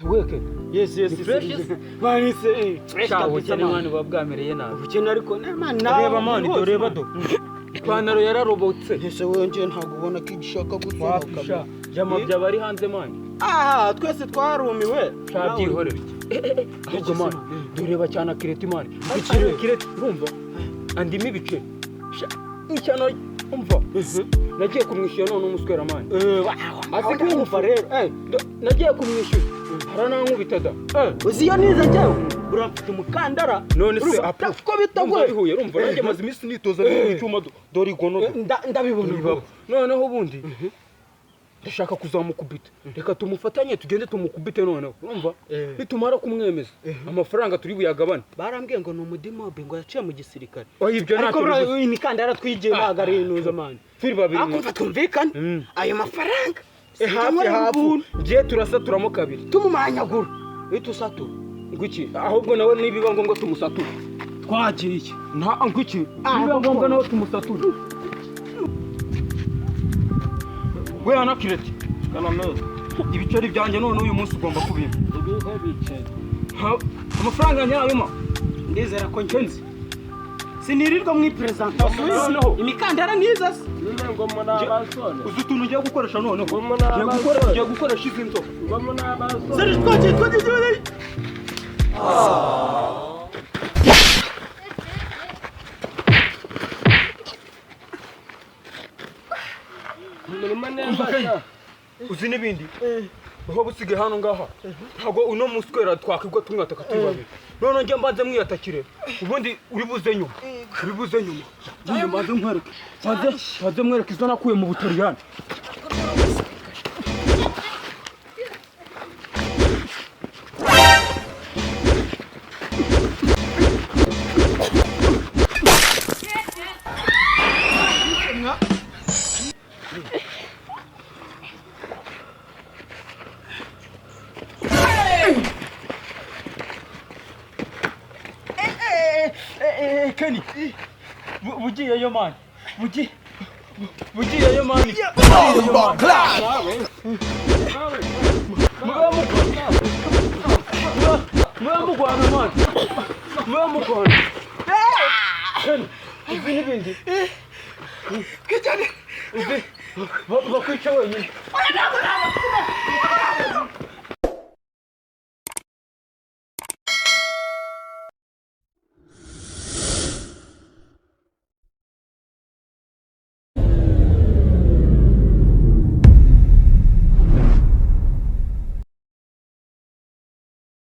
Weke. Yes. Ni fresh yes? Man, it's fresh Sha kabisa, ubukene man. mani buba bwamereye nabi. Ubukene ariko ne man nawe. Reba mani, rwose, dore reba man. do. Ipantaro yararobotse. Ese wowe njye ntabwo ubona ko igishaka gusohoka? Wapisha. Jama byaba ari hanze mani. Aha, twese twarumiwe. Sha byihorere. Ahubwo mani, doreba cyane akireti mani. Kireti urumva? Andimo ibice. Sha ishyano umva. Nagiye kumwishyura none umuswera mani. Azi kumva rero. Nagiye kumwishyura. Haranankubita da. Uzi iyo nize njyewe? Buriya mfite umukandara. None se Urumva, apo ko bitagoye. Urumva bihuye, urumva nanjye maze iminsi nitoza icyuma dore igono. Ndabibona Ibaba. Noneho ubundi ndashaka kuzamukubita, reka tumufatanye tugende tumukubite noneho, urumva nitumara kumwemeza amafaranga turi buyagabane. Barambwiye ngo ni umudimobe ngo yaciye mu gisirikare. Oya, ibyo Ariko ntacyo buriya bivuze. imikandara twigiye ntabwo ari inuza mani. Turi babiri. Akumva twumvikane. Ayo mafaranga. Hafi hafi ngiye turasaturamo kabiri. Tumumanyagura. Uhita usatura. Ngwiki, ahubwo nawe nibiba ngombwa tumusature. Twagiye. Nta ngwiki, Ah, nibiba ngombwa nawe tumusature. We anakireti ibiceri byanjye none uyu munsi ugomba kubimpa. Ibihe bice. Amafaranga yanjye ma. Ndizera ko ngenzi. Sinirirwa mu ipresentation. Noneho. Imikandara niza se. Nyine ngo muri abasore. Uzi utuntu ugiye gukoresha noneho? Ngo muri Ngiye abasore. ngiye gukoresha izi nzoka. Ngo muri abasore. Seri twagiye twagiye twagiye. Murimo neza sha. Uzi n'ibindi aho busigaye hano ngaha, ntabwo uno muswera twakwigwa tumwataka turi babiri. None njye mbanze mwiyatakire, ubundi uri buze nyuma, uri buze nyuma. Ngiye mbanze nkwereke, mbanze mwereke izo nakuye mu Butaliyani. Kenny, bugiyeyo mani, bugiyeyo mani, bugiyeyo mani. Mube mugwana mani, mube mugwana. Kenny, izi n'ibindi. Izi, bakwica wenyine.